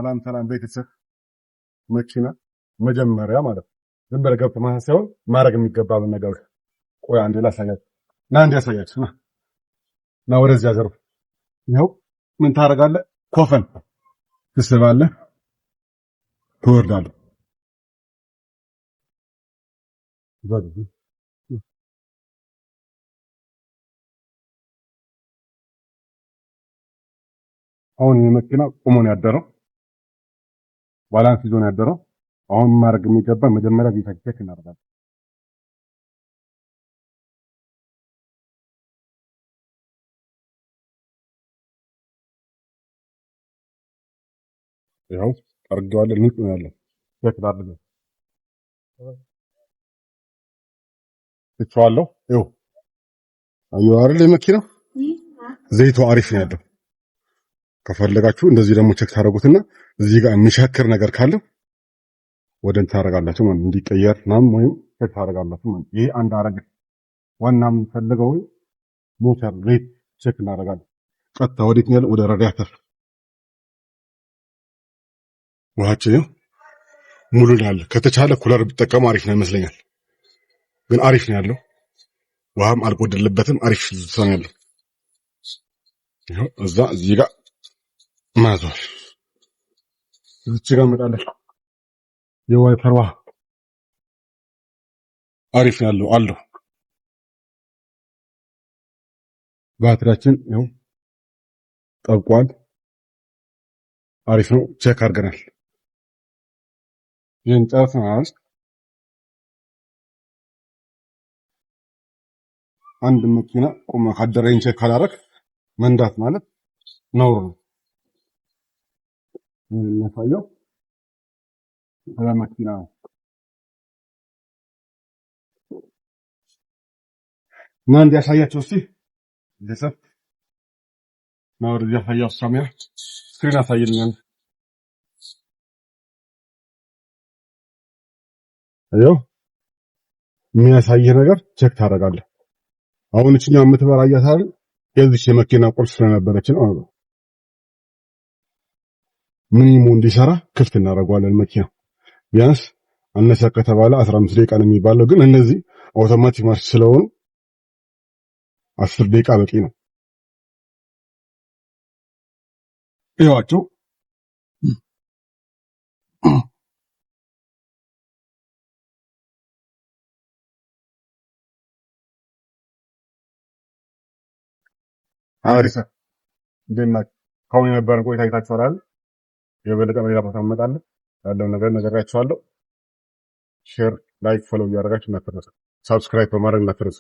ሰላም ሰላም ቤተሰብ። መኪና መጀመሪያ ማለት ነው ዝም ብለህ ገብተህ ማለት ሳይሆን ማድረግ የሚገባውን ነገሮች ቆይ አንዴ ላሳያችሁ። ና አንዴ ያሳያችሁ። ና ና ወደዚያ ዘሩ። ይኸው ምን ታደርጋለህ? ኮፈን ትስባለህ፣ ትወርዳለህ። አሁን ይህ መኪና ቆሞ ነው ያደረው፣ balance ይዞ ነው ያደረው። አሁን ማድረግ የሚገባ መጀመሪያ ቪታ check እናደርጋለን። ያው ጠርጌዋለሁ፣ ንጹህ ነው ያለው። Check ላድርገው፣ ትቼዋለሁ። ይኸው አየሁ አይደል የመኪናው ዘይቱ አሪፍ ነው ያለው። ከፈለጋችሁ እንደዚህ ደግሞ check ታደርጉትና እዚህ ጋር የሚሻክር ነገር ካለ ወደ እንትን ታደርጋላችሁ ማለት እንዲቀየር ምናምን ወይም check ታደርጋላችሁ ማለት። ይሄ አንድ አረግ ዋና የምንፈልገው ሞተር ዘይት check እናደርጋለን። ቀጥታ ወዴት ነው ያለው? ወደ ራዲያተር። ውሃችን ሙሉ ነው ያለ። ከተቻለ cooler ቢጠቀሙ አሪፍ ነው ይመስለኛል፣ ግን አሪፍ ነው ያለው። ውሃም አልጎደለበትም። አሪፍ ነው ያለው። ይኸው እዛ እዚህ ጋር ማዟል እዚህ ጋር እንመጣለን። የ wiper ውሃ አሪፍ ነው ያለው አለው። ባትሪያችን ይኸው ጠብቋል። አሪፍ ነው። Check አድርገናል። ይህን ጨርሰናል። አንድ መኪና ቆመ ካደረ ይህን check ካላረክ መንዳት ማለት ነውር ነው። የሚያሳየው ስለ መኪና ነው። እና እንዲያሳያቸው እስቲ ቤተሰብ እና ወደዚህ ያሳያው ካሜራ screen አሳይልኛል። አየው የሚያሳይህ ነገር check ታደርጋለህ። አሁን እችኛው የምትበራ እያታል የዚች የመኪና ቁልፍ ስለነበረች ነው። ሚኒሙ እንዲሰራ ክፍት እናደርገዋለን። መኪና ቢያንስ አነሰ ከተባለ 15 ደቂቃ ነው የሚባለው፣ ግን እነዚህ አውቶማቲክ ማርሽ ስለሆኑ 10 ደቂቃ በቂ ነው። ይዋቸው አሪፍ እንደና ካሁን የነበረን ቆይታ አይታችኋል። የበለጠ በሌላ ቦታ እንመጣለን። ያለውን ነገር ነግሬያችኋለሁ። Share፣ like፣ follow እያደረጋችሁ እንዳትረሱ። Subscribe በማድረግ እንዳትረሱ።